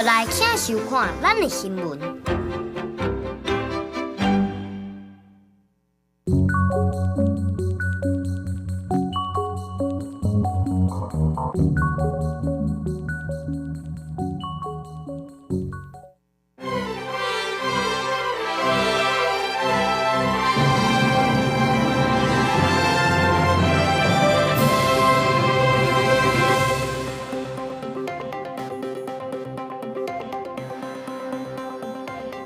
來，請收看咱的新聞。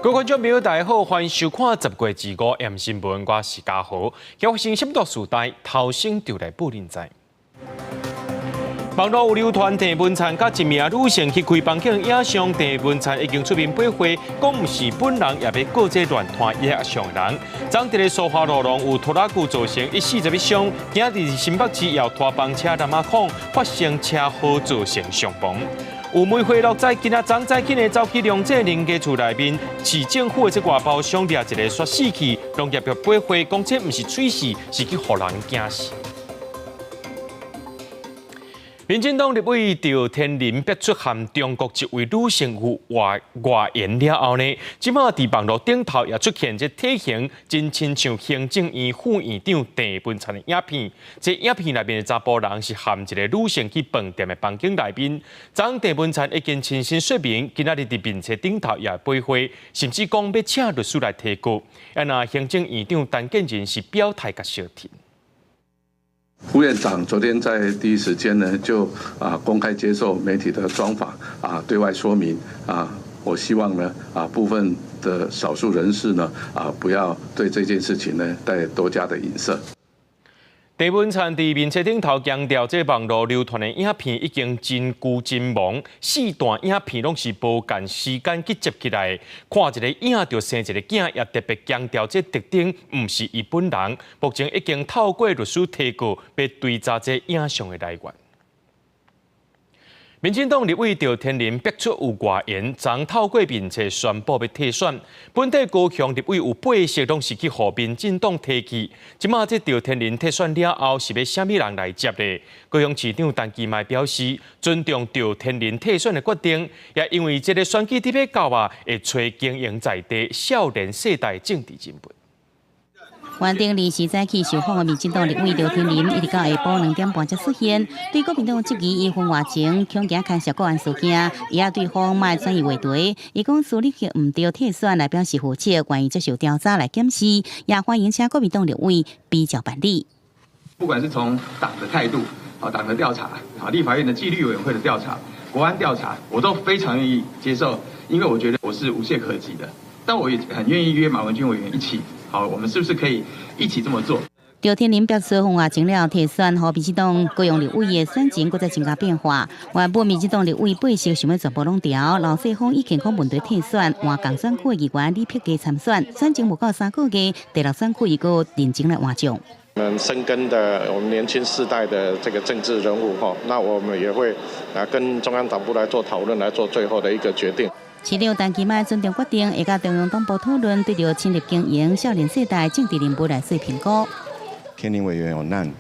各位觀眾朋友，大家好，歡迎收看10月25 M 新聞，我是嘉豪。發生什麼事代，頭先就來報恁知。網路有流傳鄭文燦佮一名女性去開房間影相，鄭文燦已經出面駁回，講毋是本人，也欲告這亂傳影相的人。昨佇咧蘇花路上有拖拉機造成41傷，今日新北市又拖房車南仔孔發生車禍造成傷亡。有梅花鹿在今仔早早起呢，走去梁振林家厝內面，市政府的這外包商掠一个煞死去，農業局駁回講這毋是喙死，是去予人驚死。民進黨立委趙天麟逼出和中國一位女性有外外緣了後呢，這馬佇網路頂頭也出現這體型真親像行政院副院長鄭文燦的影片。這影片內面的查埔人是和一个女性去飯店的房間內面。昨鄭文燦已經親身說明，今仔日佇面冊頂頭也駁回，甚至講欲請律師來提告。啊，若行政院長陳建仁是表態共相挺。副院長昨天在第一時間呢，就公開接受媒體的專訪對外說明我希望呢部分的少數人士呢不要對這件事情呢帶多加的影射。鄭文燦佇面冊頂頭強調，這網路流傳的影片已經真舊真蒙，四段影片攏是無仝時間去接起來，看一个影就生一个囝，也特別強調這特徵毋是伊本人。目前已經透過律師提告，欲追查這影像的來源。民進黨立委趙天麟逼出有外緣，昨透過面冊宣布欲退選。本底高雄立委有八席攏是去予民進黨提去，這馬這趙天麟退選了後，是欲啥物人來接呢？高雄市長陳其邁表示尊重趙天麟退選的決定，也因為這个選舉佇欲到啊，會揣經營在地少年世代政治人物。原定臨時早起受訪的民進黨立委劉天麟，一直到下晡2點半才出現，對國民黨質疑伊婚外情、恐驚牽涉國安事件，伊也對方莫轉移話題。伊講蘇立克毋對退選來表示負責，願意接受調查來檢視，也歡迎請國民黨立委比照辦理。不管是從黨的態度、黨的調查、立法院的紀律委員會的調查、國安調查，我都非常願意接受，因為我覺得我是無懈可擊的。但我也很願意約馬文君委員一起。好，我們是不是可以一起這麼做？趙天麟表示，婚外情了退選，予民進黨高雄立委的選情閣再增加變化。原本民進黨立委八席想欲全部攏調，劉世鋒以健康問題退選，換仝選區的議員李碧嘉參選，選情無夠3個月，第六選區伊閣認真來換將。我們深耕的我們年輕世代的這個政治人物，那我們也會跟中央黨部來做討論，來做最後的一個決定。市長陳其邁尊重決定，會佮中央黨部討論，對著親力經營少年世代政治人物來做評估。天麟委員有難，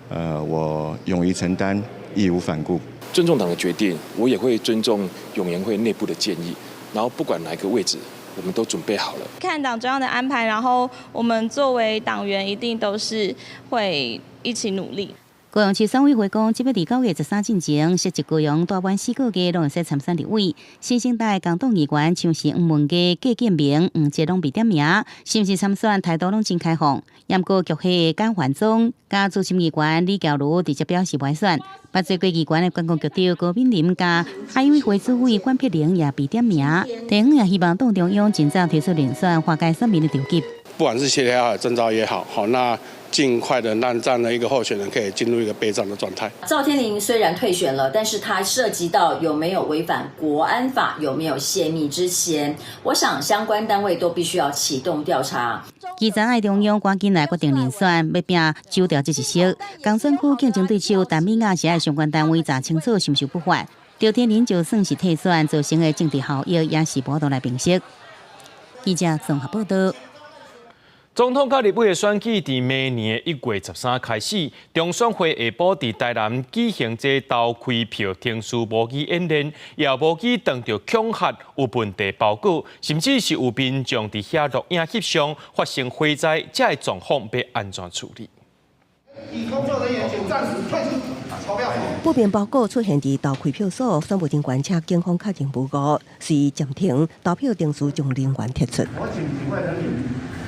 我勇於承擔，義無反顧。尊重黨的決定，我也會尊重湧言會內部的建議。然後不管哪一個位置，我們都準備好了。看黨中央的安排，然後我們作為黨員，一定都是會一起努力。高雄市選委會講，這欲佇9月13進前，設置高雄大滿4個月攏會使參選立委。新生代工黨議員像是黃文傑、郭建明、黃捷攏未點名，是毋是參選態度攏真開放。毋過局系簡環宗佮資深議員李喬如直接表示袂選。捌做過議員的觀光局長高敏玲佮海委會主委管碧玲也被點名。地方也希望黨中央盡早提出人選，化解選民的著急。不管是協調也好，徵召也好，好那。盡快的讓這樣的一個候選人可以進入一個備戰的狀態。趙天麟雖然退選了，但是他涉及到有沒有違反國安法，有沒有洩密之前，我想相關單位都必須要啟動調查。基層愛中央趕緊來決定人選，欲拼守牢這一席。仝選區競爭對手陳美雅是愛相關單位查清楚是毋是不法。趙天麟就算是退選，造成的政治效益也是無法度來平息。記者綜合報道。總統佮立委的選舉佇明年1月13開始，中選會下晡佇台南舉行這投開票程序模擬演練，也模擬當著恐嚇有問題包裹，甚至是有民眾佇遐錄影翕相發生火災，這个狀況欲按怎處理？工作人員請暫時退出投票。不明包裹出現佇投開票所，選務人員請警方確認無誤，隨暫停投票程序，將人員撤出。我請警衛人員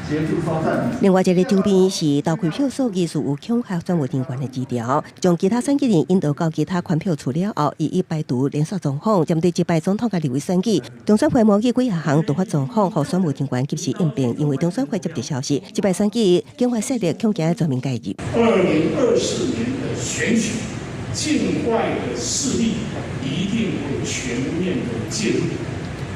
協助收證。另外一个場面是投開票所疑似有恐嚇選務人員的字條，將其他選舉人引導到其他開票處了後，一一排除連續狀況。針對這擺總統佮立委選舉，中選會模擬幾項突發狀況，予選務人員及時應變。因為中選會接到消息，這擺選舉境外勢力恐驚全面介入。2024年的選舉，境外的勢力一定會全面的介入，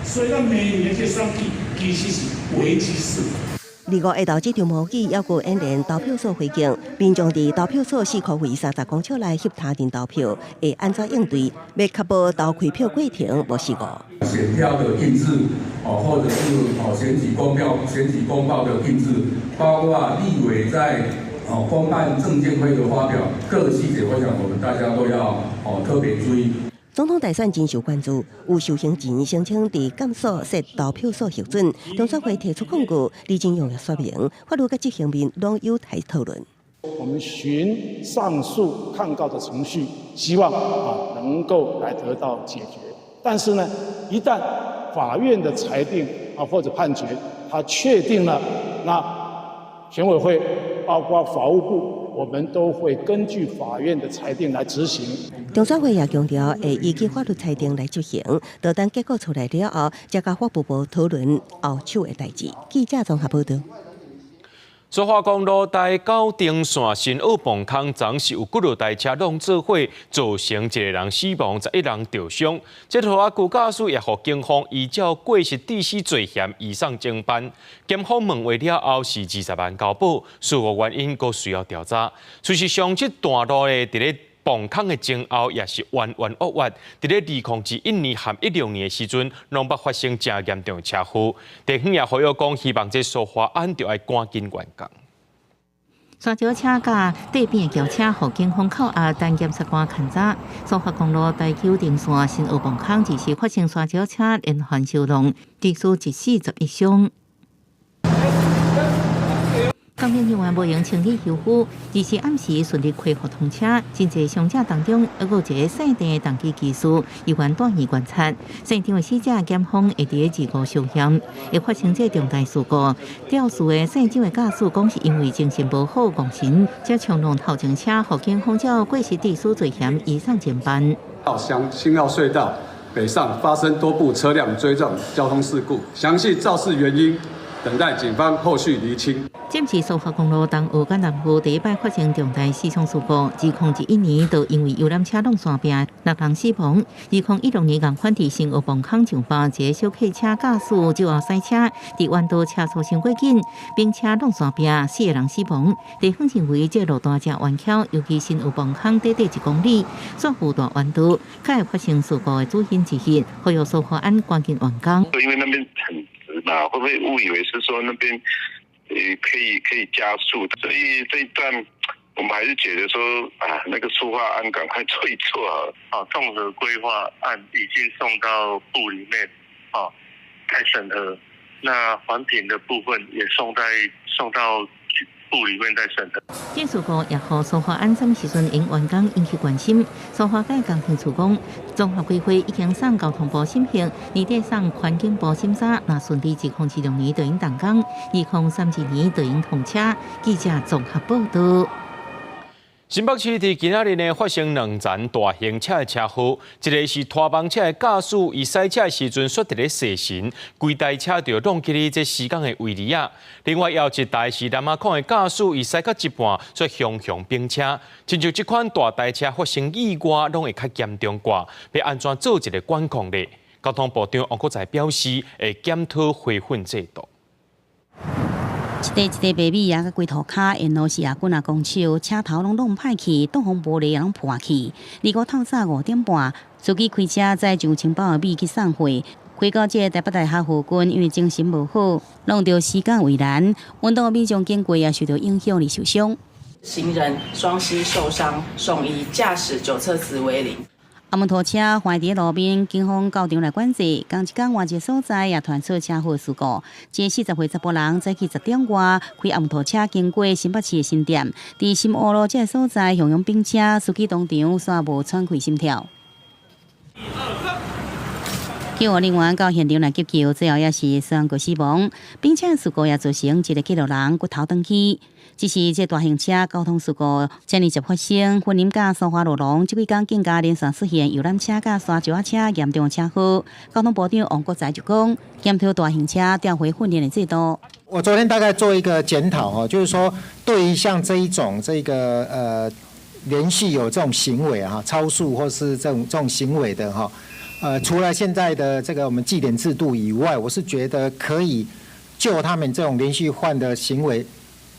所以，咱每年這選舉其實是危機四伏。25下晝這場模擬抑閣演練投票所環境，民眾佇投票所四箍圍30公尺內翕他人投票，會按怎應對？欲確保投開票過程無失誤。選票的印製，哦，或者是哦選舉公票、選舉公報的印製，包括立委在哦公辦證監會的發表，各個細節，我想我們大家都要哦特別注意。總統大選真受關注，有受刑人聲稱佇監所設投票所獲准，中選會提出抗告，李進勇也說明，法律佮執行面攏有待討論。我們循上訴抗告的程序，希望啊能夠來得到解決。但是呢，一旦法院的裁定啊或者判決，他確定了，那選委會包括法務部，我們都會根據法院的裁定來執行。中選會也強調，會依據法律裁定來執行。就等結果出來了後，才佮法務部討論後手的代誌。記者綜合報道。蘇花公路台九丁線新澳磅空昨是有幾落台車挵做伙，造成一个人死亡，11人著傷。這拖拉機駕駛也予警方依照過失致死罪嫌移送偵辦。檢方問話了後是20萬交保，事故原因閣需要調查。事實上，這段路的佇咧磅空的前後也是彎彎彎彎，佇咧2001年和16年的時陣，攏捌發生誠嚴重的車禍。地方也呼籲講，希望這蘇花案著愛趕緊完工。沙石車佮對面轎車，予警方扣押，等檢察官勘查。蘇花公路台九丁線新澳磅空，二時發生沙石車連環相撞，致使一死11傷。工程人員無閒清理修復，24暗時順利恢復通車。真濟傷者當中，猶閣有一個姓鄭的重機技師，醫院住院觀察。姓張的死者檢方會佇咧25相驗，會發生這重大事故。肇事的姓張的駕駛講是因為精神無好戇神，才衝撞頭前車，予警方照過失致死罪嫌移送偵辦。到新澳隧道北上發生多部車輛追撞交通事故，詳細肇事原因等待警方後續釐清。這毋是蘇花公路東澳佮南澳第一擺發生重大死傷事故。2011年就因為遊覽車挵山壁，六人死亡。2016年仝款佇新澳磅空上班，一个小客車駕駛酒後駛車，佇彎道車速傷過緊，並車挵山壁，四个人死亡。地方認為這路段誠彎曲，尤其新澳磅空短短1公里，煞有大彎道，較會發生事故的主因之一，呼籲蘇花案趕緊完工。因為那邊很直嘛，會不會誤以為是說那邊？可以加速，所以這一段我們還是覺得說啊，那個蘇花案趕快做一做啊。綜合規劃案已經送到部裡面啊，在審核。那環評的部分也送到部裡面在審核。這事故也予蘇花案啥物時陣會完工引起關心。蘇花改工程處講，綜合規劃已經送交通部審核，年底送環境部審查，若順利，2026年就會動工，2032年就會通車。記者綜合報道。新北市佇今仔日呢發生兩場大型車的車禍，一个是拖網車的駕駛，伊駛車的時陣煞佇咧踅神，規台車就挵去咧這施工的圍籬仔。另外，猶有一台是南亞礦的駕駛，伊駛到一半，煞雄雄反車。親像這款大台車發生意外，攏會較嚴重寡，欲按怎做一个管控咧？交通部長王國材表示，會檢討回訓制度。一塊一塊白米仔，佮規塗跤，沿路是也幾若公尺，車頭攏弄歹去，擋風玻璃也攏破去。25透早5點半，司機開車載上千包的米去送貨，開到這个台北大學附近，因為精神無好，弄著時間圍欄，運動的民眾經過也受到影響而受傷。行人雙膝受傷送醫，駕駛酒測值為零。阿門拖車橫佇路面，警方到場來管制。仝一工換一个所在也傳出車禍事故。這40歲查埔人早起10點外開阿門拖車經過新北市的新店，佇新烏路這个所在向陽冰車，司機當場煞無喘氣心跳。救護人員到現場來急救，最後也是宣告死亡。並且事故也造成一個過路人骨頭斷去。只是這大型車交通事故，這爾捷發生，雲林佮蘇花路龍，這幾工更加連續出現遊覽車佮沙石仔車嚴重車禍。交通部長王國材就講，檢討大型車調回訓練的制度。我昨天大概做一個檢討哦，就是說對於像這一種這個連續有這種行為啊，超速或是這種行為的哈，除了現在的這個我們記點制度以外，我是覺得可以就他們這種連續犯的行為，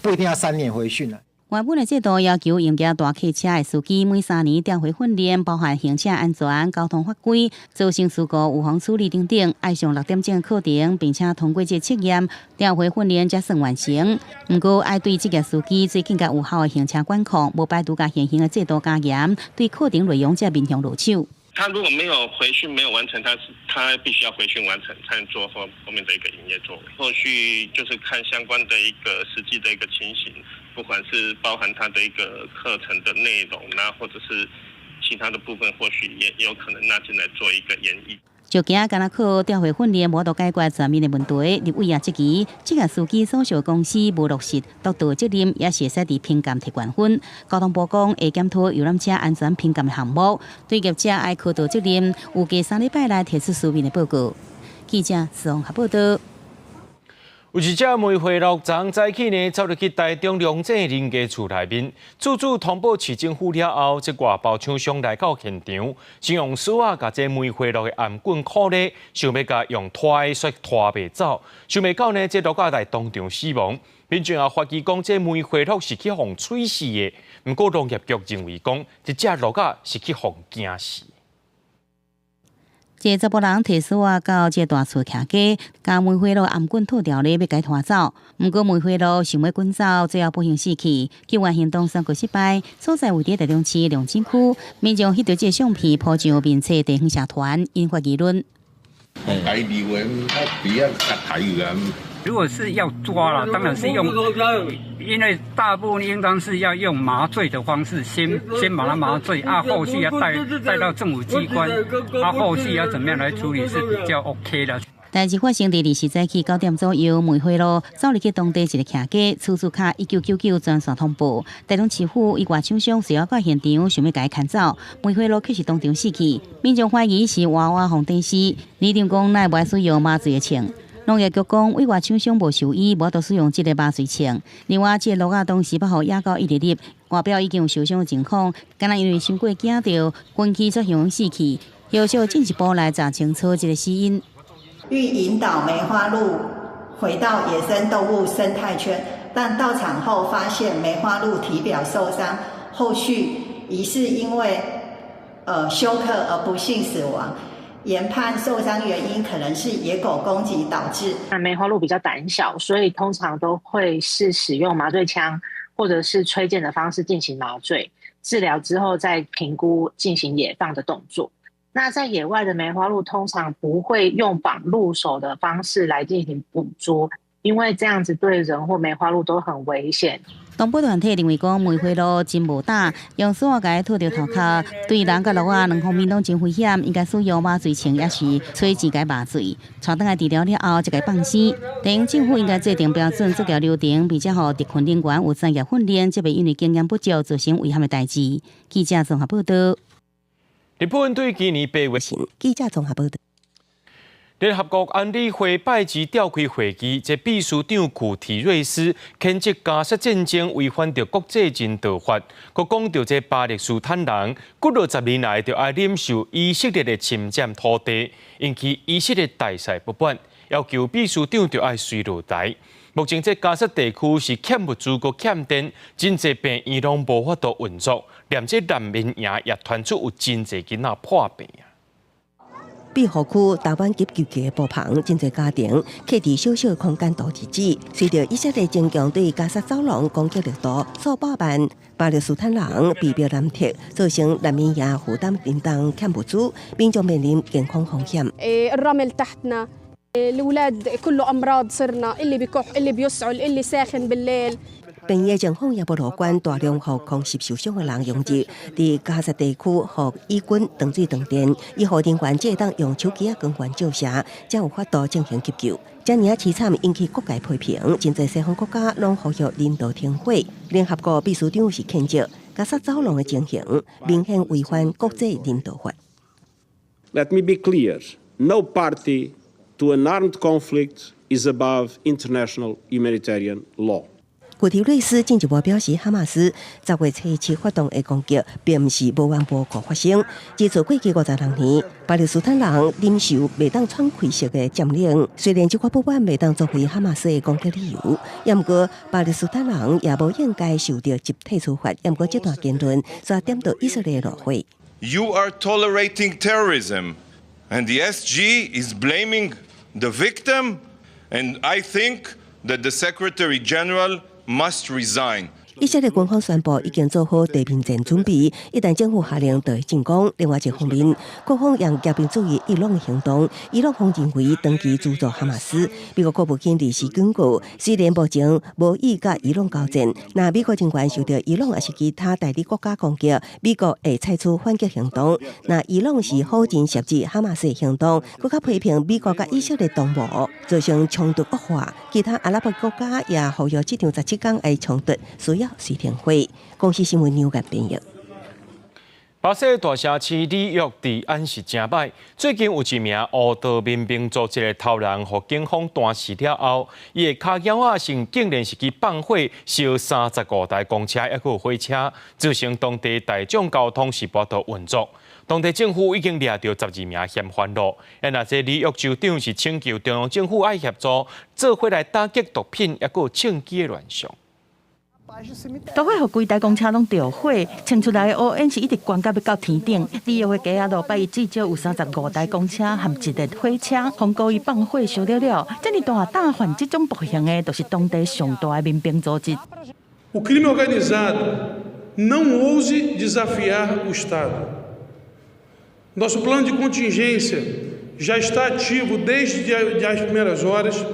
不一定要3年回訓了。原本的制度要求營業大客車的司機每3年調回訓練，包含行車安全、交通法規、造成事故預防處理等等，愛上6點鐘的課程，並且通過這測驗，調回訓練才算完成。毋過愛對職業司機做更加有效的行車管控，無排除共現行的制度加嚴，對課程內容才面向落手。他如果沒有回訓，沒有完成，他必須要回訓完成，才能做後面的一個營業作為。後續就是看相關的一個實際的一個情形，不管是包含他的一個課程的內容，那或者是其他的部分，或許也有可能納進來做一個研議。就驚敢若靠調回訓練無法度解決全面的問題，立委也質疑，這個司機所屬公司無落實督導責任，也是會使佇評鑑提懸分。交通部講會檢討遊覽車安全評鑑的項目，對業者愛負導責任，預計3禮拜內提出書面的報告。記者綜合報道。有一隻梅花鹿昨早起呢，走入去台中龍井人家厝內面，厝主通報市政府了後，這外包廠商來到現場，先用索仔共這梅花鹿的頷頸箍咧，想欲共用拖的煞拖袂走，想袂到呢，這鹿仔來當場死亡。民眾也懷疑講，這梅花鹿是去予催死的，毋過農業局認為講，這隻鹿仔是去予驚死。這查埔人提索仔到這大厝徛家，共梅花鹿頷頸套牢咧，欲共拖走。毋過梅花鹿想欲滾走，最後不幸死去。救援行動宣告失敗。所在位佇台中市龍井區，民眾翕著這相片，鋪上面冊地方社團，引發議論。如果是要抓了，當然是用，因為大部分應當是要用麻醉的方式，先把它麻醉，啊，後續要帶到政府機關，啊，後續要怎麼樣來處理是比較 OK 的。代誌發生佇2日早起9點左右，梅花鹿走入去當地一个徛家，厝主敲1999專線通報，台中市府伊外廠商隨後到現場，想欲共伊牽走，梅花鹿卻是當場死去，民眾懷疑是活活予電死，里長講乃無愛使用麻醉的槍。農業局講，委外廠商無獸醫，無法度使用這个麻醉槍。另外，這个鹿仔當時捌予野狗一直入，外表已經有受傷的情況，敢若因為傷過驚著，昏去煞向死去。後續進一步來查清楚這个死因。欲引導梅花鹿回到野生動物生態圈，但到場後發現梅花鹿體表受傷，後續疑似因為休克而不幸死亡。研判受傷原因可能是野狗攻擊導致。那梅花鹿比較膽小，所以通常都會是使用麻醉槍或者是吹箭的方式進行麻醉治療之後，再評估進行野放的動作。那在野外的梅花鹿通常不會用綁鹿手的方式來進行捕捉，因為這樣子對人或梅花鹿都很危險。動保團體認為講梅花鹿真無膽，用索仔共伊套著頭殼，對人佮鹿仔兩方面攏真危險，應該使用麻醉槍，抑是吹箭共麻醉。帶轉來治療了後，才共放生。地方政府應該制定標準作業流程，並且予特訓人員有專業訓練，才袂因為經驗不足造成危險的代誌。記者綜合報道。日本對今年8月，記者綜合報道。聯合國安理會拜二召開會議，這秘書長古提瑞斯譴責加沙戰爭違反著國際人道法，閣講著這巴勒斯坦人幾落十年來就愛忍受以色列的侵佔土地，引起以色列大勢不滿，要求秘書長就愛隨落台。目前這加沙地區是欠物資閣欠電，真濟病院攏無法度運作，連這難民營也傳出有真濟囡仔破病啊！庇護區大灣級急劇的布棚，真濟家庭徛佇小小空間度日子。隨著以色列增強對加沙走廊攻擊力度，數百萬巴勒斯坦人被迫南撤，造成難民營負擔沉重，欠物資，民眾面臨健康風險。 الرمل تحتنا الأولاد كله أمراض صرنا اللي بكح اللي بيسعل اللي ساخن بالليل。病院情況也無樂觀，大量予空襲受傷的人湧入，佇加薩地區予以軍斷水斷電，醫護人員只會當用手機仔光源照射，才有法度進行急救。這爾仔悽慘引起各界批評，真濟西方國家攏呼籲人道停火。聯合國秘書長是譴責加薩走廊的情形，明顯違反國際人道法。 Let me be clear: no party to an armed conflict is above international humanitarian law. 古特雷斯進一步表示，哈馬斯10月初7發動的攻擊，並毋是無緣無故發生。自從過去56年，巴勒斯坦人忍受袂當喘氣式的佔領，雖然這款不滿袂當作為哈馬斯的攻擊理由，也毋過巴勒斯坦人也無應該受到集體處罰。也毋過這段言論，煞點著以色列怒火。 You are tolerating terrorism, and the SG is blaming the victim. And I think that the Secretary General must resign. 以色列軍方宣布已經做好地面戰準備，一旦政府下令就會進攻。另外一方面，各方用強兵注意伊朗的行動，伊朗方認為長期資助哈馬斯。美國國務卿臨時警告，雖然目前無意佮伊朗交戰，若美國人員受著伊朗抑是其他代理國家攻擊，美國會採取反擊行動。若伊朗是否認挾持哈馬斯的行動，閣較批評美國佮以色列同謀，造成衝突惡化。其他阿拉伯國家也呼籲這場17天的衝突需要隨停火。公視新聞紐約編譯。巴西大城市里約治安是誠䆀。最近有一名烏道民兵組織的頭人，予警方彈死了後，伊的跤貓仔先竟然是去放火燒35台公車，抑閣有火車，造成當地大眾交通是無法運作。當地政府已經掠著12名嫌犯囉。若這里約州長是請求中央政府愛協助，做伙來打擊毒品，抑閣有槍支的亂象。大火予規台公車攏著火，衝出來的烏煙是一直懸到欲到天頂。里約的街仔路拜一至少有35台公車和一列火車，予故意放火燒了了。這爾大膽犯這種暴行的，就是當地上大的民兵組織。 O crime organizado não ouse desafiar o Estado. Nosso plano de contingência já está ativo desde as primeiras horas.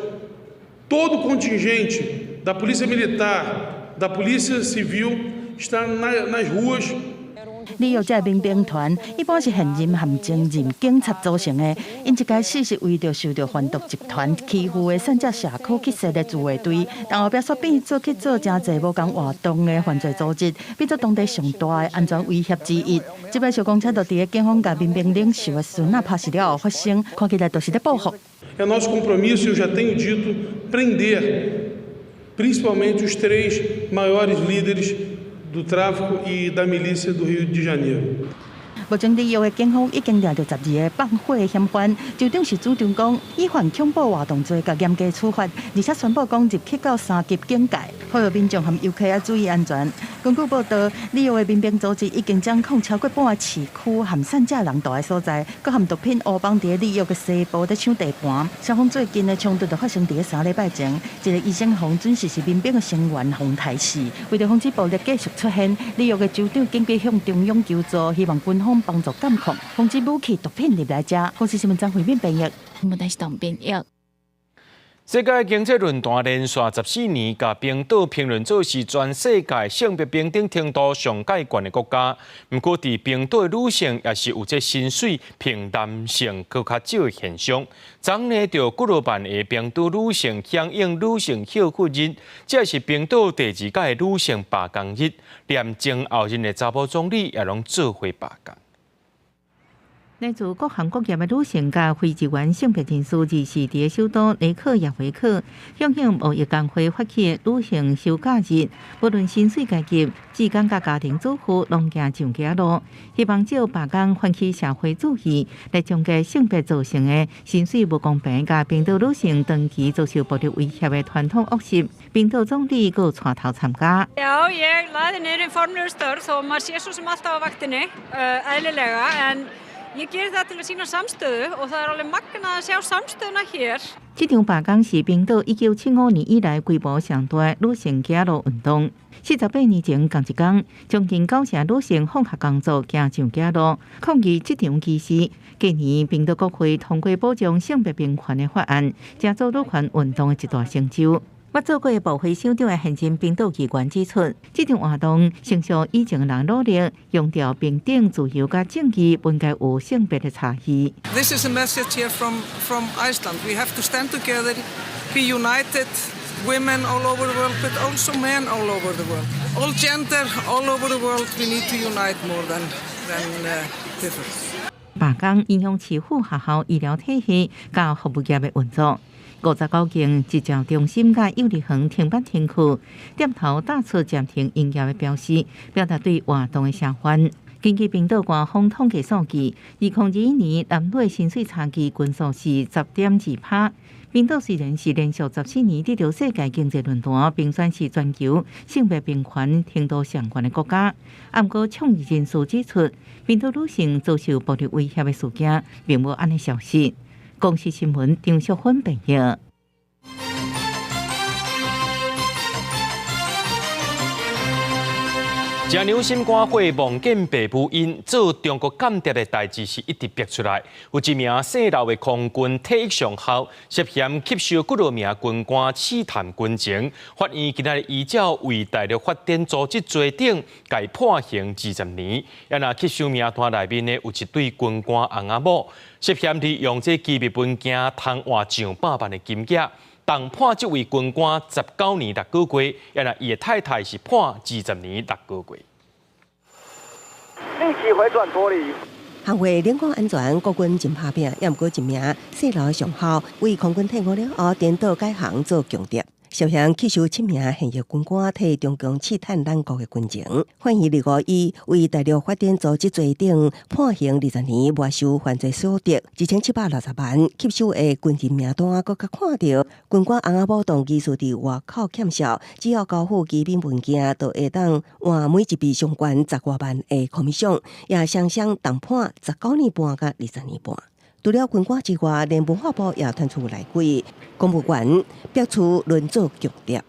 Todo o contingente da Polícia Militar, da Polícia Civil está nas ruas. 里約這民兵團一般是現任和前任警察組成的，𪜶一開始是為著受著販毒集團欺負的散隻社區去設立自衛隊，但後壁煞變做去做誠濟無仝活動的犯罪組織，變做當地上大的安全威脅之一。這擺燒公車就佇咧警方佮民兵領袖的孫仔拍死了後發生，看起來就是咧報復。 É nosso compromisso, eu já tenho dito, prender principalmente os três maiores líderes do tráfico e da milícia do Rio de Janeiro. 目前里約的警方已經掠著12個放火的嫌犯，州長是主張講以犯恐怖活動罪共嚴格處罰，而且宣布講入去到三級警戒，呼籲民眾和遊客要注意安全。根據報道，里約的民兵組織已經掌控超過半个市區和散隻人蹛的所在，閣和毒品黑幫佇里約的西部咧搶地盤。雙方最近的衝突就發生佇咧3禮拜前，一個醫生予準時是民兵的成員予刣死。為著防止暴力繼續出現，里約的州長緊急向中央求助，希望軍方幫助監控，防止武器毒品入來遮。公視新聞張惠敏編譯。問題是當編譯。世界經濟論壇連續14年，共冰島評論做是全世界性別平等程度上蓋懸的國家。毋過，佇冰島的女性也是有這薪水比男性閣較少的現象。昨昏就幾若萬个冰島女性響應女性休睏日，這是冰島第二屆女性罷工日，連前後任的查某總理也攏做伙罷工。來自各行各業的女性佮非二元性別人士，二四佇首都雷克雅維克響應貿易工會發起的女性休假日，無論薪水階級、志工佮家庭主婦，攏行上街路，希望藉罷工喚起社會注意，來終結性別造成的薪水無公平，佮冰島女性長期遭受暴力威脅的傳統惡習。冰島總理閣帶頭參加。 Já, ég lagði niður formlegu störf þó maður sé svo sem alltaf á vaktinni, eðlilega, en Ég geri það til að sýna samstöðu og það er alveg magnað að sjá samstöðuna hér. 這場罷工是冰島1975年以來規模上大女性走路運動。48年前仝一工，將近九成女性放下工作，行上街路抗議職場歧視。隔年，冰島國會通過保障性別平權的法案，成做女權運動的一大成就。捌做過部會首長的現任冰島議員指出，這場活動承續以前的人努力，強調平等、自由佮正義，不應該有性別的差異。 This is a message here from Iceland. We have to stand together, be united, women all over the world, but also men all over the world. All gender, all over the world, we need to unite more than differ. 罷工影響市府、學校、醫療體系佮服務業的運作。59間職教中心佮幼兒園停班停課，店頭打出暫停營業的標示，表達對活動的聲援。根據冰島官方統計數據，2021年男女薪水差距均數是10.2趴。冰島雖然是連續14年得著世界經濟論壇評選是全球性別平權程度上懸的國家，毋過倡議人士指出，冰島女性遭受暴力威脅的事件並無按呢消失。公視新聞張淑芬編譯。真娘心肝火，夢見爸母𪜶做中國間諜的代誌是一直逼出來。有一名姓劉的空軍退役上校，涉嫌吸收幾多名軍官刺探軍情，法院今仔日依照為大陸發展組織罪等，共判刑20年。啊若吸收名單內面呢，有一對軍官翁仔某，涉嫌利用這機密文件偷換上百萬的金額。同判這位軍官19年6個月，啊若伊的太太是判20年6個月。立即回轉脫離。捍衛領空安全，國軍真拍拚，也毋過一名姓劉的上校為空軍退伍了後，顛倒改行做共諜，涉嫌吸收七名現役軍官替中共刺探咱國的軍情。法院二五以為大陸發展組織罪等判刑20年，沒收犯罪所得1760萬。吸收的軍人名單，閣較看著軍官翁仔某動機是佇外口欠數，只要交付機密文件，就會當換每一筆上懸10外萬的 commission，也雙雙同判19年半佮20年半。除了軍官之外，連文化部也傳出內鬼，公務員逼出輪做共諜。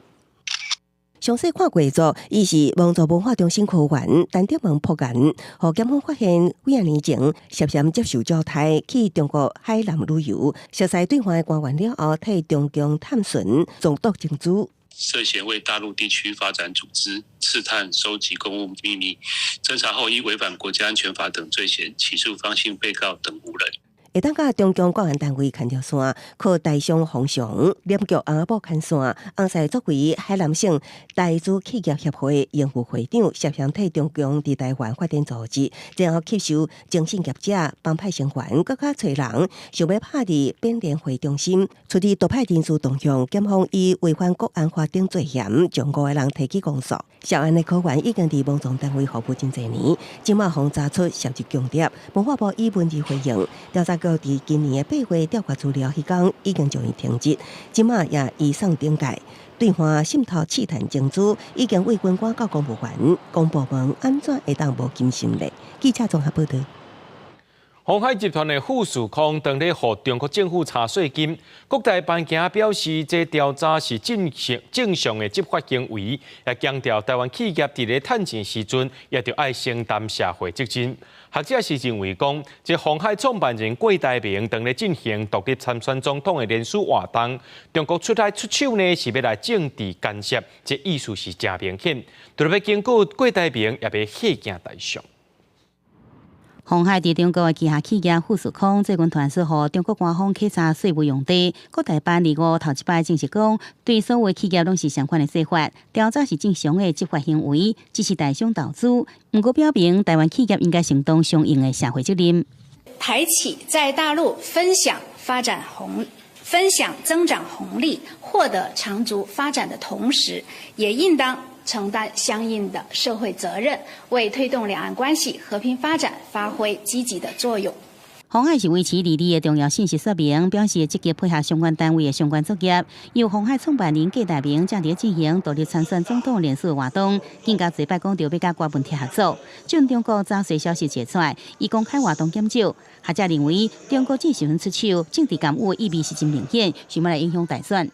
詳細看過做，伊是王族文化中心科員陳德文破案，予檢方發現幾仔年前涉嫌接受招待去中國海南旅遊，熟似對方的官員了後，替中共探尋總督情資。涉嫌為大陸地區發展組織刺探、收集公務秘密，偵查後依違反國家安全法等罪嫌，起訴方姓被告等五人。會當佮中共國安單位牽著線，靠台商封常，連局翁仔某牽線，翁婿作為海南省台資企業協會榮譽會長，涉嫌替中共佇台灣發展組織，然後吸收徵信業者、幫派成員，閣較揣人，想欲拍佇變聯會中心，處理獨派人士動向，檢方以違反國安法等罪嫌，將五個人提起公訴。涉案的科員已經佇網狀單位服務真濟年，這馬予查出涉入共諜，文化部以文字回應調查局佇今年的8月調查資料彼工已經將伊停職，這馬也移送懲戒。對岸滲透刺探情資，已經為軍官到公務員、公部門按怎會當無謹慎咧？記者綜合報導。鴻海集團的富士康當咧予中國政府查稅金，國台辦今表示，這調查是正常正常的執法行為，也強調台灣企業佇咧趁錢時陣，也著愛承擔社會責任。學者是認為講，這鴻海創辦人郭台銘當咧進行獨立參選總統的連署活動，中國出來出手呢，是欲來政治干涉，這意思是誠明顯。除了欲警告郭台銘，也欲嚇驚台商。鴻海佇中國的旗下企業富士康最近傳出予中國官方稽查稅務用地，國台辦25頭一擺證實講，對所有企業攏是相款的做法，調查是正常的執法行為，支持台商投資。毋過表明台灣企業應該承擔相應的社會責任。台企在大陸分享發展紅，分享增長紅利，獲得長足發展的同時，也應當承擔相應的社會責任，為推動兩岸關係和平發展發揮積極的作用。鴻海是維持履歷的重要信息說明，表示積極配合相關單位的相關作業。由鴻海創辦人郭台銘正佇進行獨立參選總統連署活動，更加濟擺講著欲佮郭文鐵合作。將中國詐騙消息揭出來，伊公開活動減少。學者認為，中國這時陣出手，政治干預意味是真明顯，想欲來影響大選。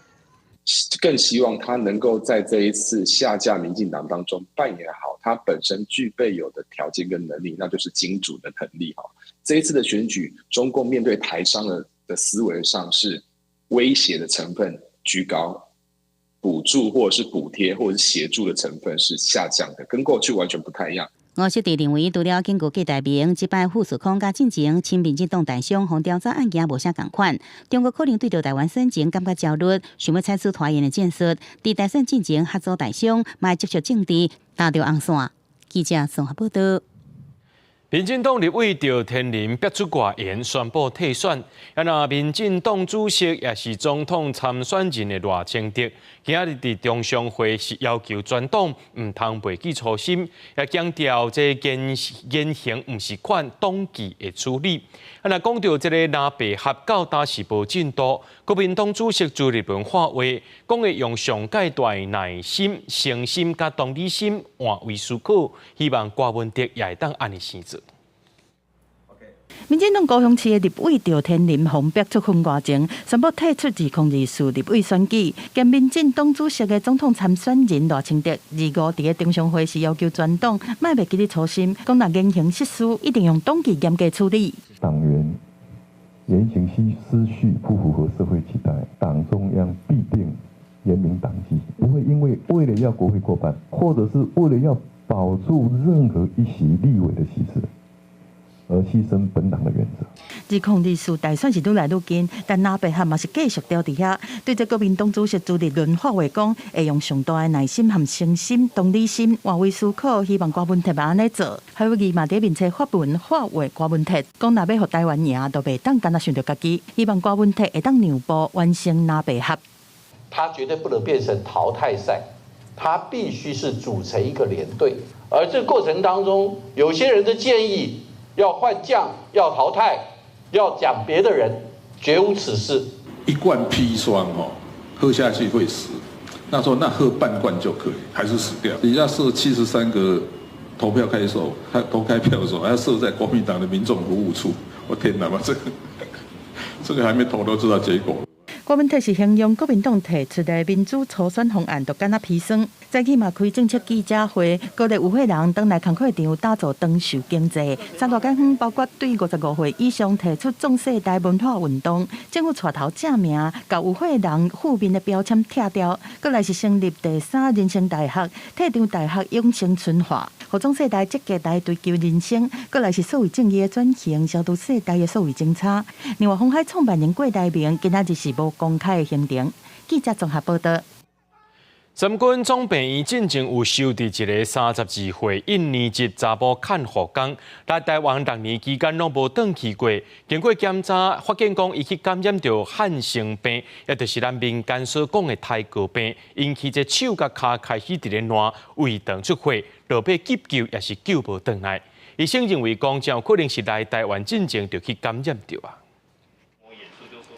更希望他能夠在這一次下架民進黨當中扮演好他本身具備有的條件跟能力，那就是金主的能力哈。這一次的選舉，中共面對台商的思維上是威脅的成分居高，補助或者是補貼或者是協助的成分是下降的，跟過去完全不太一樣。吳錫哲認為，除了警告郭台銘，這擺富士康佮進前親民進黨台商予調查案件無啥仝款，中國可能對著台灣選情感覺焦慮，想欲採取拖延的戰術，佇大選進前合組台商，嘛接觸政治，打著紅線。記者綜合報道。民進黨立委趙天麟逼出外言，宣布退選。啊，若民進黨主席也是總統參選人的賴清德，今仔日佇中常會是要求全黨毋通袂記初心，也強調這言言行毋是看黨紀的處理。啊，若講著這个藍白合到今是無進度，國民黨主席朱立倫喊話，講會用上蓋大的耐心、誠心佮同理心換位思考，希望郭文哲也會當按呢生做。民進黨高雄市的立委趙天麟予逼出婚外情，宣布退出2024立委選舉。兼民進黨主席的總統參選人賴清德，二五佇咧中常會時要求全黨莫袂記得初心，講若言行失序，一定用黨紀嚴格處理。黨員言行失序不符合社會期待，黨中央必定嚴明黨紀，不會因為為了要國會過半，或者是為了要保住任何一席立委的席次，而犧牲本黨的原則。 2024大選是愈來愈近，但藍白合嘛是繼續吊佇遐。對這國民黨主席朱立倫喊話講，會用上大的耐心和誠心、同理心換位思考，希望郭文鐵嘛按呢做。侯友宜嘛佇面冊發文喊話郭文鐵，講若欲予台灣贏，就袂當干焦想著家己，希望郭文鐵會當讓步完成藍白合。他絕對不能變成淘汰賽，他必須是組成一個連隊。而這個過程當中，有些人的建議要換將、要淘汰、要講別的人，絕無此事。一罐砒霜哦，喝下去會死。那說那喝半罐就可以，還是死掉。你要設73個投票開手，投開票的時候，還要設在國民黨的民眾服務處。我天哪，這個還沒投都知道結果。郭文鐵是形容國民黨提出的民主初選方案，就敢若砒霜。早起嘛開政策記者會，鼓勵與會人轉來工課場打造長壽經濟。三大減分包括對55歲以上提出壯世代文化運動，政府帶頭正名，共與會人負面的標籤拆掉。閣來是成立第三人生大學，退場大學養成春化，予壯世代積極來追求人生。閣來是數位正義的轉型，消除世代的數位爭差。另外，鴻海創辦人郭台銘今仔日是無公開的行程。記者綜合報道。三軍總病院進前有收治一个32歲印尼籍查埔看護工，來台灣6年期間攏無轉去過。經過檢查，發現講伊去感染著漢生病，也就是咱民間所講的胎膏病，引起這手佮跤開始佇咧爛，胃腸出血，落尾急救也是救無轉來。醫生認為講，真有可能是來台灣進前就去感染著啊。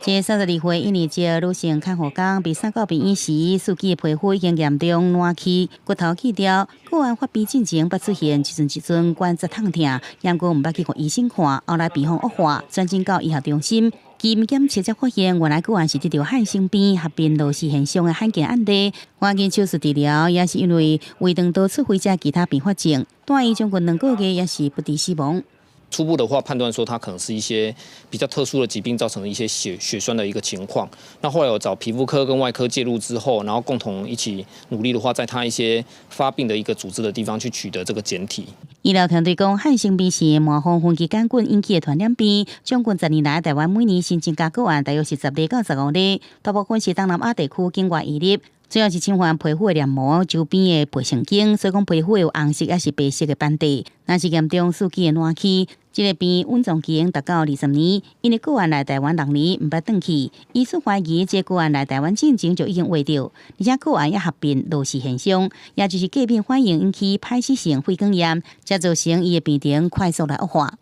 這32歲印尼籍女性看護工被送到病院時，四肢皮膚已經嚴重爛去，骨頭去掉。個案發病進前捌出現一陣一陣關節痛疼，毋過毋捌去予醫生看，後來病況惡化，轉診到醫學中心。經檢測才發現，原來個案是得著漢生病合併羅氏現象的罕見案例。趕緊手術治療，也是因為胃腸道出血這其他併發症，住院將近2個月，也是不治死亡。初步的話判斷說，他可能是一些比較特殊的疾病造成的一些血栓的一個情況。那後來有找皮膚科跟外科介入之後，然後共同一起努力的話，在他一些發病的一個組織的地方去取得這個檢體。醫療團隊講，漢生病是麻風分枝桿菌引起的傳染病，將近10年來，台灣每年新增加個案大約是10例到15例，大部分是東南亞地區境外移入。主要是侵犯皮膚的黏膜周邊的皮神經，所以講皮膚會有紅色抑是白色的斑點。若是嚴重四肢會爛去，這個病隱藏期達到20年，𪜶的個案來台灣6年，毋捌轉去。醫師懷疑這個案來台灣進前就已經患著，而且個案也合併羅氏現象，也就是過敏反應引起歹勢性血管炎，才造成伊的病情快速來惡化。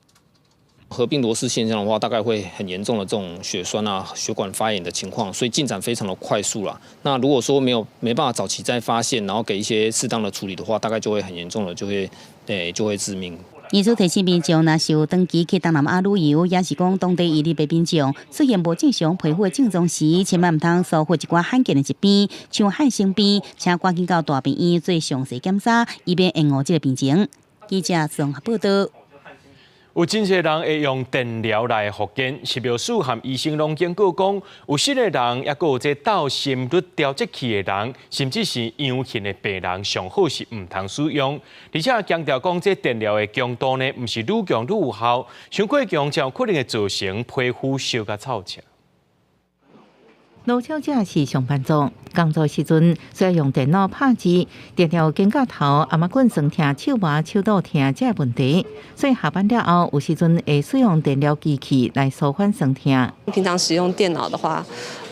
合併羅氏現象的話，大概會很嚴重的這種血栓啊、血管發炎的情況，所以進展非常的快速啦。那如果說沒有沒辦法早期再發現，然後給一些適當的處理的話，大概就會很嚴重的，就會致命。醫師提醒民眾，若是有長期去東南亞旅遊，抑是講當地移入的民眾出現無正常皮膚的症狀時，千萬毋通疏忽一寡罕見的疾病，像漢生病，請趕緊到大病院做詳細檢查，以免延誤這个病情。記者綜合報道。有真濟人會用電療來復健，食藥署和醫生攏警告講，有瘜的人，抑閣有這鬥心率調節器的人，甚至是陽性的病人，上好是毋通使用。而且強調講，這電療的強度呢，毋是愈強愈有效，傷過強才有可能會造成皮膚燒甲臭赤。盧小姐是上班族，工作時陣需要用電腦拍字，定定有肩胛頭、頷仔骨酸痛、手麻、手肚疼這个問題，所以下班了後有時陣會使用電療機器來舒緩酸痛。平常使用電腦的話，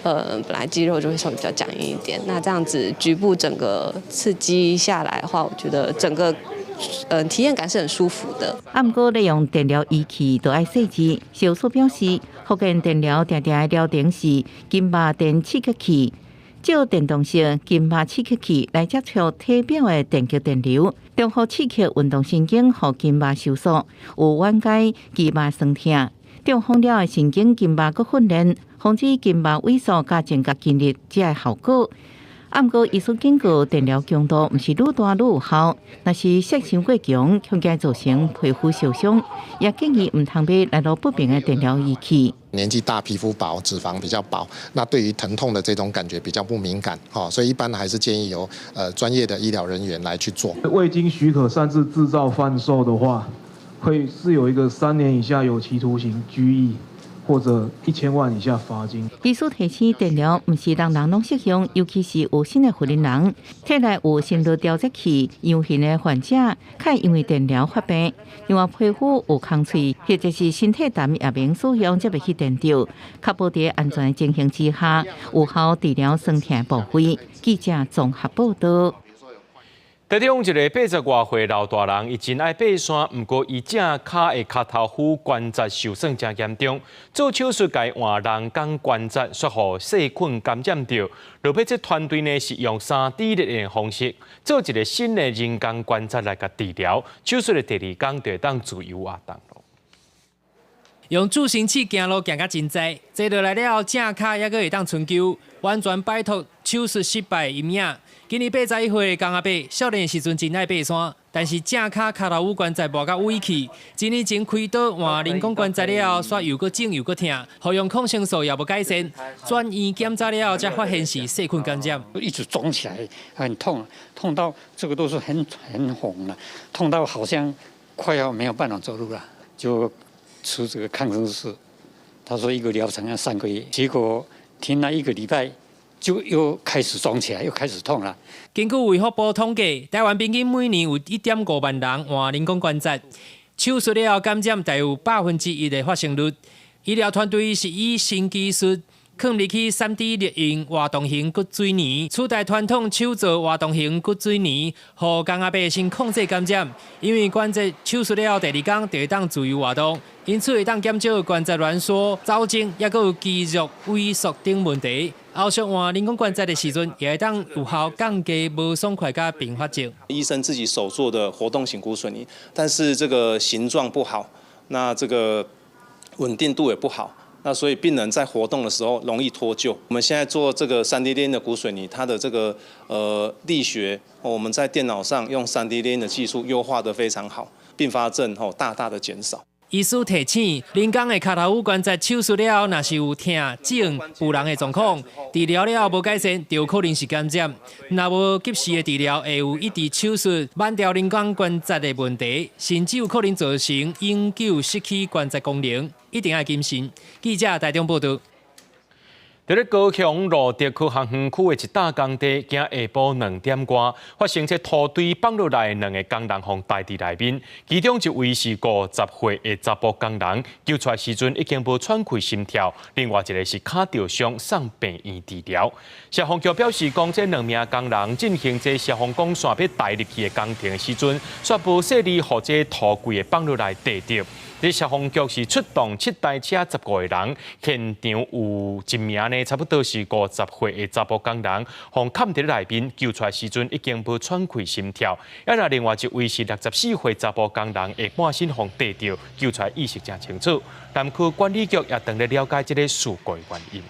本來肌肉就會稍微比較僵硬一點，那這樣子局部整個刺激下來的話，我覺得整個體驗感是很舒服的。啊，毋過利用電療儀器都愛細緻。食藥署表示，復健電療定定的療程是筋膜電刺激器，藉電動式筋膜刺激器來接觸體表的電極電流，中和刺激運動神經，予筋膜收縮，有緩解肌肉痠痛。中風了的神經筋膜閣訓練，防止筋膜萎縮，佮增加筋力，這个效果。啊，毋過醫師警告，電療強度毋是愈大愈有效，若是設傷過強，恐驚造成皮膚受傷，也建議毋通買來路不明的電療儀器。年紀大，皮膚薄，脂肪比較薄，那對於疼痛的這種感覺比較不敏感，所以一般還是建議由專業的醫療人員來去做。未經許可擅自製造販售的話，會是有一個3年以下有期徒刑、拘役，或者1000萬以下罰金。醫師提醒，電療毋是人人攏適用，尤其是有瘜的婦人，體內有心率調節器陽性的患者，較會因為電療發病。另外，皮膚有空喙或者是身體癌也免使用這袂去電著，確保佇安全的情形之下，有效治療痠痛部位。記者綜合報道。台中一个80外歲老大人，伊真愛爬山，毋過伊正跤的跤頭骨關節受損誠嚴重，做手術共伊換人工關節，煞予細菌感染著。落尾這團隊呢是用3D列印的方式，做一个新的人工關節來共治療。手術的第二工就會當自由活動。用助行器行路行甲真濟，坐落來了後，正跤猶閣會當伸虯，完全擺脫手術失敗的陰影。今年81歲的江阿伯，少年時陣真愛爬山，但是正跤跤頭骨關節磨甲萎去。一年前開刀換人工關節了後，煞又閣腫又閣疼，服用抗生素也無改善。轉院檢查了後，才發現是細菌感染。一直腫起來，很痛，痛到這個都是很紅了，痛到好像快要沒有辦法走路了，就吃這個抗生素。他說一個療程要3個月，結果停了一個禮拜，就又開始腫起來，又開始痛了。根據衛福部統計，台灣平均每年有1.5萬人換人工關節，手術了後感染大約有1%的發生率。醫療團隊是以新技術囥入去3D 列印活動型骨水泥，取代傳統手做活動型骨水泥，予江阿伯先控制感染。因為關節手術了後第二工就會當自由活動，因此會當減少關節攣縮、走精，抑閣有肌肉萎縮等問題。後續換人工關節的時陣，也會當有效降低無爽快佮併發症。醫生自己手做的活動型骨水泥，但是這個形狀不好，那這個穩定度也不好。那所以病人在活動的時候容易脫臼。我們現在做這個 3D 列印的骨水泥，它的這個力學，我們在電腦上用 3D 列印的技術優化得非常好，併發症吼大大的減少。醫師提醒，人工的跤頭骨關節手術了後，若是有疼、腫、浮膿的狀況，治療了後無改善，就有可能是感染。若無及時的治療，會有移植手術挽掉人工關節的問題，甚至有可能造成永久失去關節功能，一定愛謹慎。記者台中報道。佇咧高雄蘆竹科學園區的一搭工地，今下晡2點外發生這土堆放落來，兩个工人予刣佇內面，其中一位是50歲的查埔工人，救出來時陣已經無喘氣心跳；另外一个是跤著傷，送病院治療。消防局表示，講這兩名工人進行這消防管線欲代入去的工程的時陣，煞無細膩，予這土櫃的放落來硩著。這消防局是出動7台車15個人，現場有一名呢，差不多是50歲的查埔工人，予崁佇內面救出來時陣已經無喘氣心跳。啊，若另外一位是64歲查埔工人，下半身予硩著，救出來意識誠清楚。南區管理局也正咧了解這个事故的原因。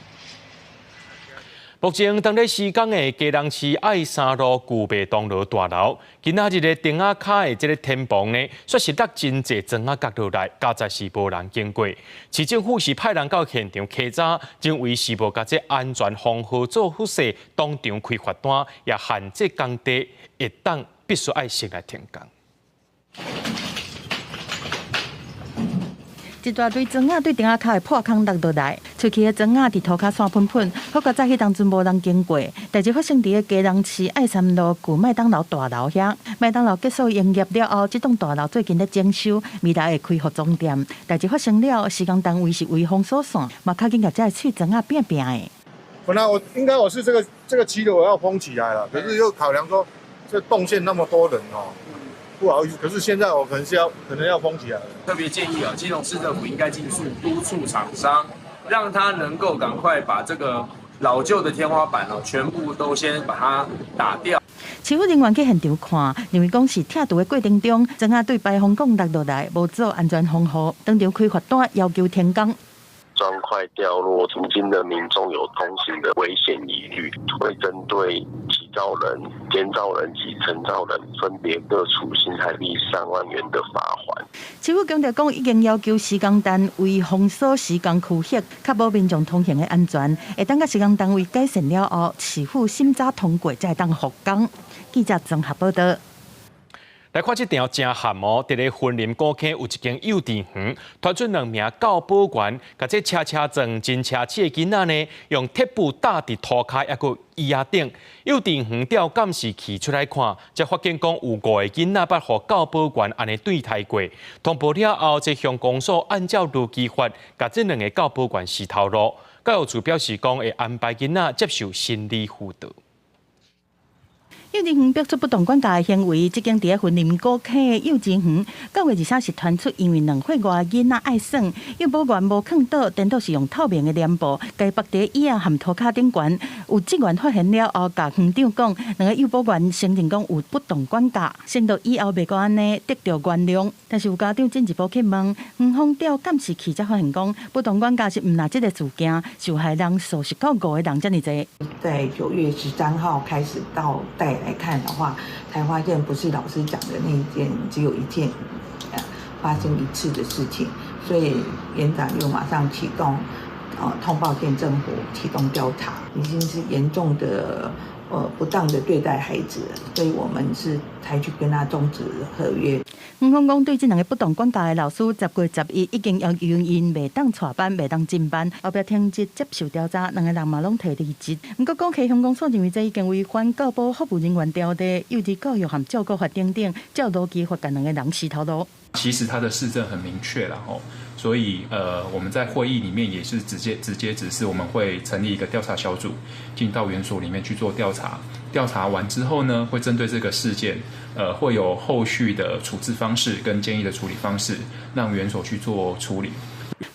目前當咧施工的基隆市愛三路舊麥當勞大樓，今仔日的頂仔跤的這个天棚呢，煞是落真濟磚仔角落來，佳哉是無人經過。市政府是派人到現場稽查，認為是無共這安全防護做好勢，當場開罰單，也限制工地會當必須愛先來停工。一大堆磚仔對頂仔跤的破空落落來，出去的磚仔佇塗跤散噴噴。好佳哉彼當陣無人經過。代誌發生佇个基隆市愛三路舊麥當勞大樓遐，麥當勞結束營業了後，這棟大樓最近咧整修，未來會開服裝店。代誌發生了，施工單位是圍封鎖線，嘛較緊共這个碎磚仔拚拚的。本來我應該我是這個七樓我要封起來了，可是又考量說，這動線那麼多人哦。不好意思，可是現在我可能是要可能要封起來。特別建議啊，基隆市政府應該盡速督促廠商，讓他能夠趕快把這個老舊的天花板哦，全部都先把它打掉。市府人員去現場看，認為講是拆除的過程中，磚仔對排風管落落來，無做安全防護，當場開罰單，要求停工。磚塊掉落，附近的民眾有通行的危險疑慮，會針對起造人、監造人及承造人分別各處新台幣3萬元的罰鍰。市府強調講，已經要求施工單位封鎖施工區域，確保民眾通行的安全。會等共施工單位改善了後，市府審查通過才會當復工。記者綜合報道。來看這條真譀哦！佇咧雲林古坑有一間幼稚園，傳出兩名教保員，共這車車撞真奢侈的囡仔呢，用鐵布搭佇塗跤，猶閣椅仔頂。幼稚園調監視器出來看，才發現講有五个囡仔捌予教保員按呢對待過。通報了後，這鄉公所按照勞基法，共這兩个教保員辞頭路。教育處表示講，會安排囡仔接受心理輔導。幼稚園逼出不當管教的行為，這間佇咧雲林古坑的幼稚園，9月23是傳出因為2歲外囡仔愛耍，幼保員無囥倒，顛倒是用透明的簾布，共縛佇椅仔和塗跤頂懸。有職員發現了後，共園長講，兩個幼保員承認講有不當管教，承諾以後袂閣按呢得著原諒。但是有家長進一步去問，園方調監視器才發現講，不當管教是毋但這个事件，受害人數是到五個人遮爾濟。在9月13號開始到帶來看的話，才發現不是老師講的那一件，只有一件，發生一次的事情，所以園長又馬上啟動，通報縣政府啟動調查，已經是嚴重的，不當的對待孩子，所以我們是採取跟他終止合約。園方講對這兩个不當管教的老師，10月11已經要求𪜶袂當帶班、袂當進班，後壁停職接受調查，兩个人嘛攏提離職。毋過講溪鄉公所認為這已經違反教保服務人員條例、幼兒教育和照顧法等等，照勞基法共兩个人辞頭路。其實他的事證很明確啦，吼，所以我們在會議裡面也是直接指示，我們會成立一個調查小組，進到園所裡面去做調查。調查完之後呢，會針對這個事件，會有後續的處置方式跟建議的處理方式，讓園所去做處理。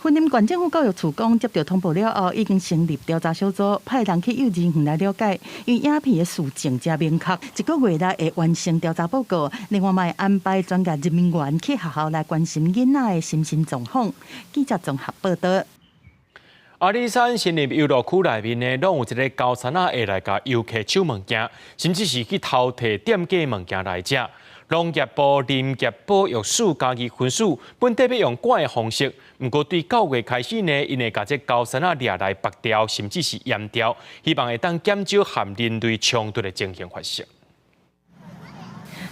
雲林縣政府教育處講，接到通報了後，已經成立調查小組，派人去幼稚園來了解，因為影片的事證誠明確，一個月內會完成調查報告。另外，嘛會安排專業人員去學校來關心囡仔的心身狀況。記者綜合報道。阿里山森林遊樂區內面呢，攏有一个猴硦仔會來共遊客搶物件，甚至是去偷提店家物件來食。農業部林業保育署嘉義分署本底欲用趕的方式，毋過對9月開始呢，𪜶會共這猴硦仔掠來縛牢，甚至是閹掉，希望會當減少和人類衝突的情形發生。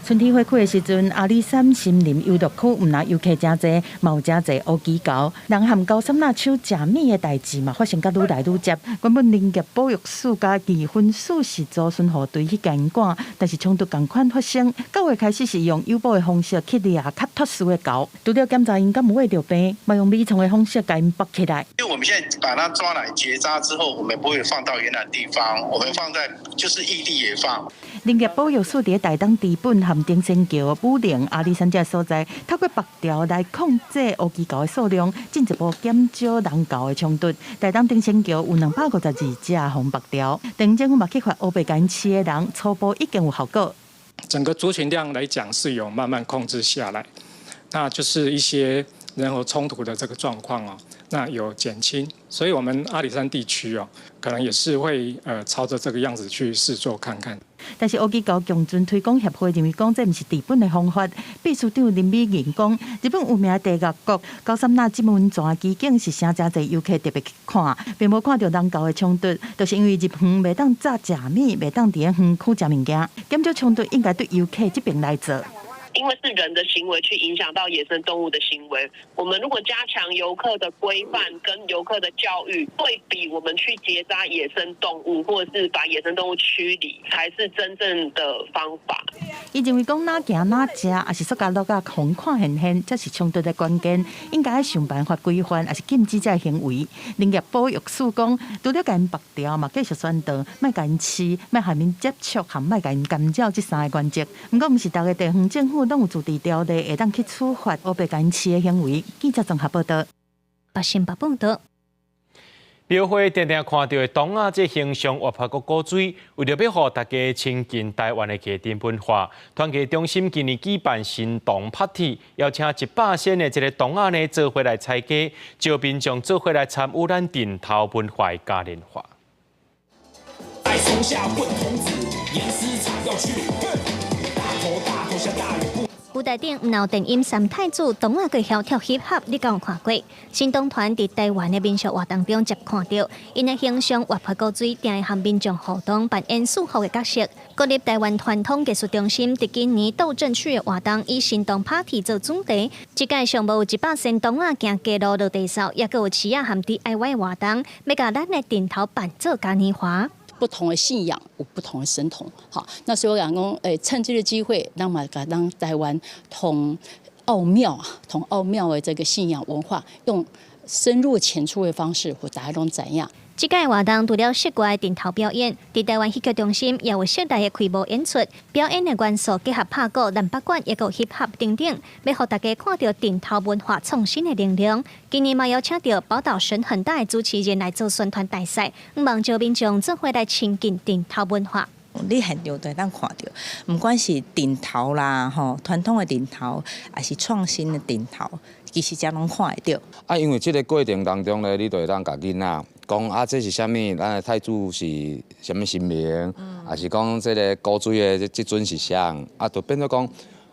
春天花開的時陣，阿里山森林遊樂區毋但遊客誠濟，嘛有誠濟烏雞猴。人和猴捎仔手食物的代誌嘛，發生甲愈來愈捷。原本林業保育署佮議分署是組巡護隊去共𪜶趕，但是衝突仝款發生。9月開始是用誘捕的方式去掠較脫序的猴，除了檢查𪜶敢有得著病，嘛用米蟲的方式共𪜶縛起來。因為我們現在把它抓來結紮之後，我們不會放到原來地方，我們放在就是異地野放。林業保育署佇台東知本和登仙橋、武陵、阿里山這所在，透過縛條來控制烏雞猴的數量，進一步減少人猴的衝突。台東登仙橋有252隻予縛條，地政府嘛去罰烏白共𪜶飼的人，初步已經有效果。整個族群量來講是有慢慢控制下來，那就是一些人猴衝突的這個狀況哦，那有減輕，所以我們阿里山地區哦，可能也是會朝着這個樣子去試做看看。但是烏雞猴共存推廣協會認為講，這毋是治本的方法。秘書長林美銀講，日本有名的地獄國高山那這溫泉奇景是誠濟遊客特別去看，並無看著人猴的衝突，就是因為入園袂當炸食物，袂當佇咧園區食物件，減少衝突應該對遊客這邊來做。因為是人的行為去影響到野生動物的行為，我們如果加強遊客的規範跟遊客的教育，會比我們去結紮野生動物或者是把野生動物驅離，才是真正的方法。伊認為講哪行哪食，抑是塑膠橐仔予人看現現，才是衝突的關鍵。應該想辦法規範，抑是禁止這個行為。林業保育署講，除了共𪜶縛條嘛，繼續宣導，莫共𪜶飼，莫和𪜶接觸，和莫共𪜶干擾這三个原則。毋過，毋是逐个地方政府攏有自治條例，會當去處罰烏白共𪜶飼的行為。記者綜合報導。北新北報導。廟會定定看著的童仔這形象活潑閣古錐，為著欲予大家親近台灣的家庭文化，團藝中心今年舉辦神童 party，邀請100身的這个童仔呢，做伙來參加，招民眾做伙來參與咱陣頭文化的嘉年華。在松下問童子，嚴師場要去，大頭大頭像大雨。舞台頂毋但有電音三太子，童仔閣曉跳 hip hop，你敢有看過？神童團佇台灣的民俗活動中捷看著，𪜶的形象活潑古錐，定會和民眾互動，扮演四福的角色。國立台灣傳統藝術中心佇今年鬥陣區的活動，以神童 party 做主題，這屆上無有100身童仔行街路落地掃，抑閣有市仔和 DIY 活動，欲共咱的陣頭辦做嘉年華。不同的信仰有不同的神童，好，那所以我講講，趁這個機會，讓嘛讓台灣同奧廟啊，同奧廟的這個信仰文化，用深入淺出的方式，予大家攏知影。這屆活動除了室外陣頭表演，佇台灣戲曲中心也有盛大的開幕演出。表演的元素結合拍鼓、南北管，抑閣 hip hop 等等，欲予大家看著陣頭文化創新的能量。今年嘛邀請著寶島神很大的主持人來做宣傳大使，向望招民眾做伙來親近陣頭文化。你現場就會當看著，毋管是陣頭啦，吼，傳統的陣頭，抑是創新的陣頭，其實遮攏看會著。啊，因為這个過程當中咧，你就會當共囡仔講啊，這是啥物？咱的太子是啥物神明？抑是講這个古錐的這這尊是啥？啊，就變做講，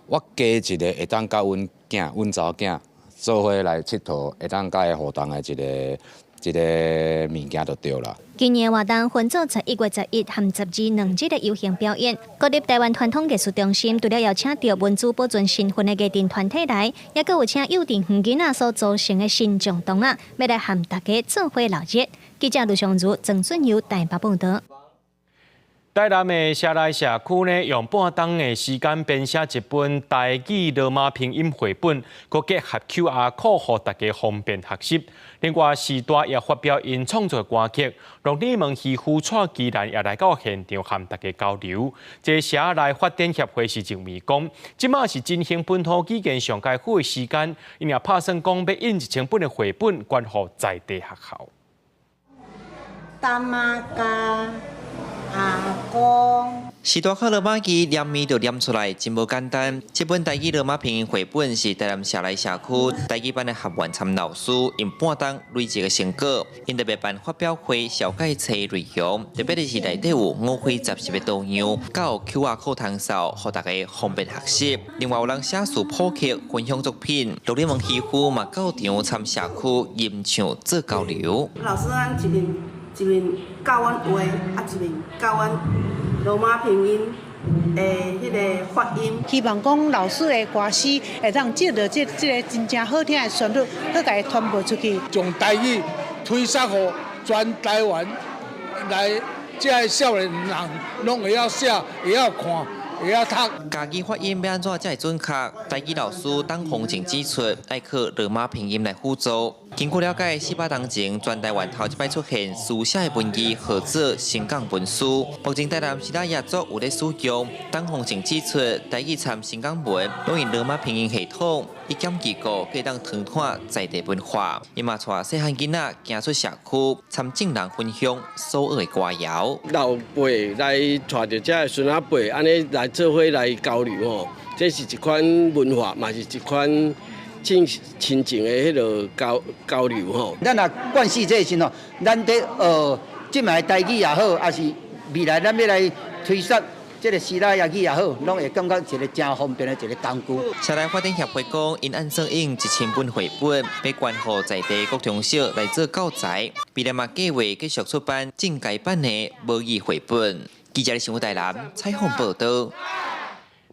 我加一个會當佮阮囝、阮查某囝做伙來𨑨迌，會當佮伊互動的一个一个物件就對啦。今年活動分做11月11和12兩日的遊行表演。國立台灣傳統藝術中心除了邀請著文資保存身份的藝陣團體來，抑閣有請幼稚園囡仔所組成的神將童仔，欲來和大家做伙鬧熱。記者盧尚如、曾俊佑台北報導。台南的社內社區呢，用半冬的時間編寫一本台語羅馬拼音繪本，閣結合 QR code，予大家方便學習。另外，時大也發表𪜶創作歌曲，鹿耳門漁夫蔡其蘭也來到現場和大家交流。這社內發展協會是認為講，這馬是振興本土語言上佳好的時間，𪜶也拍算講欲印1000本的繪本，捐予在地學校。大媽家。阿公，時大靠羅馬字念物就念出來，真無簡單。這本台語羅馬拼音繪本是台南社內社區台語班的學員參老師用半冬累積的成果，𪜶特別辦發表會、紹介冊內容，特別的是內底有五花雜色的圖樣，佮 QR code 通掃，予大家方便學習。另外有人寫詞譜曲、分享作品，鹿耳門漁夫嘛到場參社區吟唱做交流。老師，咱一面一面教阮畫，啊一面教阮羅馬拼音，的彼个發音。希望講老師的歌詩會當藉著這個真正好聽的旋律，去共伊傳播出去。將台語推捒予全台灣來，這个少年人攏會曉寫、會曉看、會曉讀。家己發音欲按怎才會準確？台語老師董宏靜指出，愛靠羅馬拼音來輔助。經過了解，400冬前全台灣頭一擺出現書寫的文字，號做新港文書。目前台南西拉雅族有咧使用。董宏靜指出，台語參新港文攏用羅馬拼音系統，一減幾個可以當傳統在地文化。伊嘛帶細漢囡仔行出社區，參眾人分享所學的歌謠。老輩來帶著這个孫仔輩，按呢來做伙來交流吼，這是一款文化，嘛是一款親親情的彼个交交流吼。咱若慣勢這個時吼，咱佇學這擺台語也好，抑是未來咱欲來推捒這个西拉雅語也好，攏會感覺一个誠方便的一个工具。社內發展協會講，𪜶按怎印1000本繪本，欲捐予在地國中小來做教材。未來嘛計畫繼續出版進階版的母語繪本。記者新聞台南採訪報導。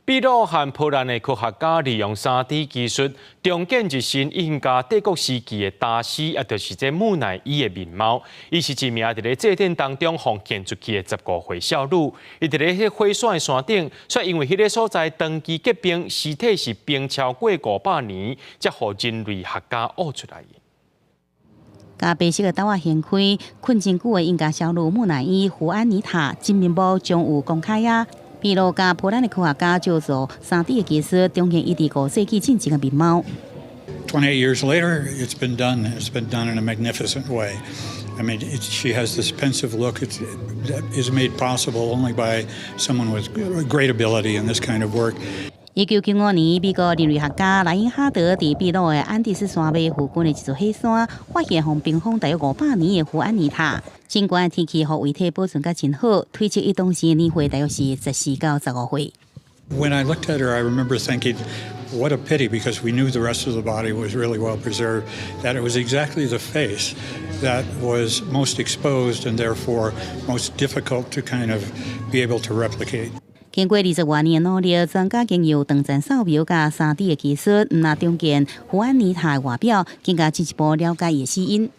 秘魯和波蘭的科學家利用3D 技術重建一身印加帝國時期的大師，也就是這木乃伊的面貌。伊是一名佇咧祭典當中予獻出去的15歲少女。伊佇咧彼火山的山頂，卻因為彼个所在長期結冰，屍體是冰超過500年，才予人類學家挖出來的。共白色的兜仔掀開，睏真久的印加少女木乃伊胡安妮塔真面目終有公開啊！秘魯佮波蘭的科學家借助3D 的技術，重現伊佇5世紀進前的面貌。 28 years later, it's been done. It's been done in a magnificent way. I mean, she has this pensive look that is made possible only by someone with great ability in this kind of work. 1995年，美國人類學家萊因哈德佇秘魯的安第斯山脈附近的一座火山，發現予冰封大約500年的胡安妮塔。儘管天氣予遺體保存甲真好，推測伊當時的年歲大約是14到15歲。 When I looked at her, I remember thinking, what a pity, because we knew the rest of the body was really well preserved, that it was exactly the face that was most exposed and therefore most difficult to kind of be able to replicate. 經過20外年的努力，專家經由斷層掃描佮3D 的技術，毋但重建胡安妮塔的外表，更加進一步了解伊的死因。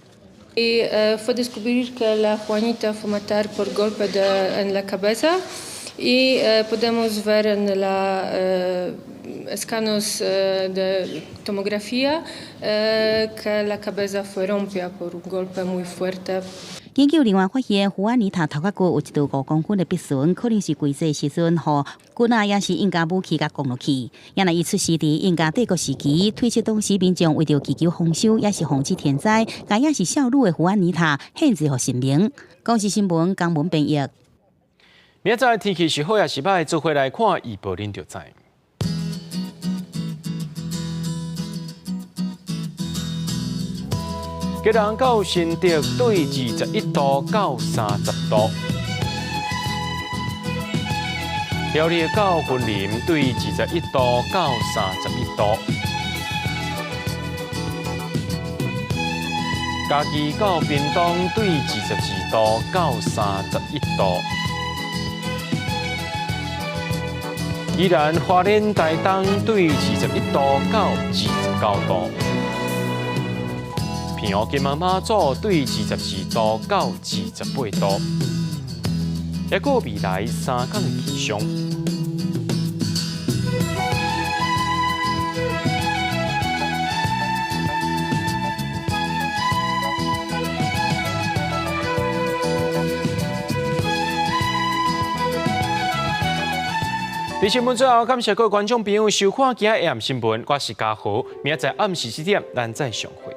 Y fue descubrir que la Juanita fue matar por golpe de en la cabeza y podemos ver en la escanos de tomografía que la cabeza fue rompida por un golpe muy fuerte. 研究人員發現，胡安妮塔頭殼骨有一道5公分的篦痕，可能是歸葬時陣，予棍仔抑是印加武器共摃落去。也若伊出世佇印加帝國時期，推測當時民眾為著祈求豐收，抑是防止天災，共抑是少女的胡安妮塔獻祭予神明。公視新聞江文編譯。明仔載天氣是好抑是䆀，做伙來看預報，恁就知。基隆到新竹對21度到30度，苗栗到雲林對21度到31度，嘉義到屏東對22度到31度，宜蘭花蓮台東對21度到29度。澎湖金門馬祖對24度到28度，抑閣未來3工的氣象。佇新聞最後，感謝各位觀眾朋友收看今仔下暗新聞，我是嘉豪，明仔載暗時7點，咱再相會。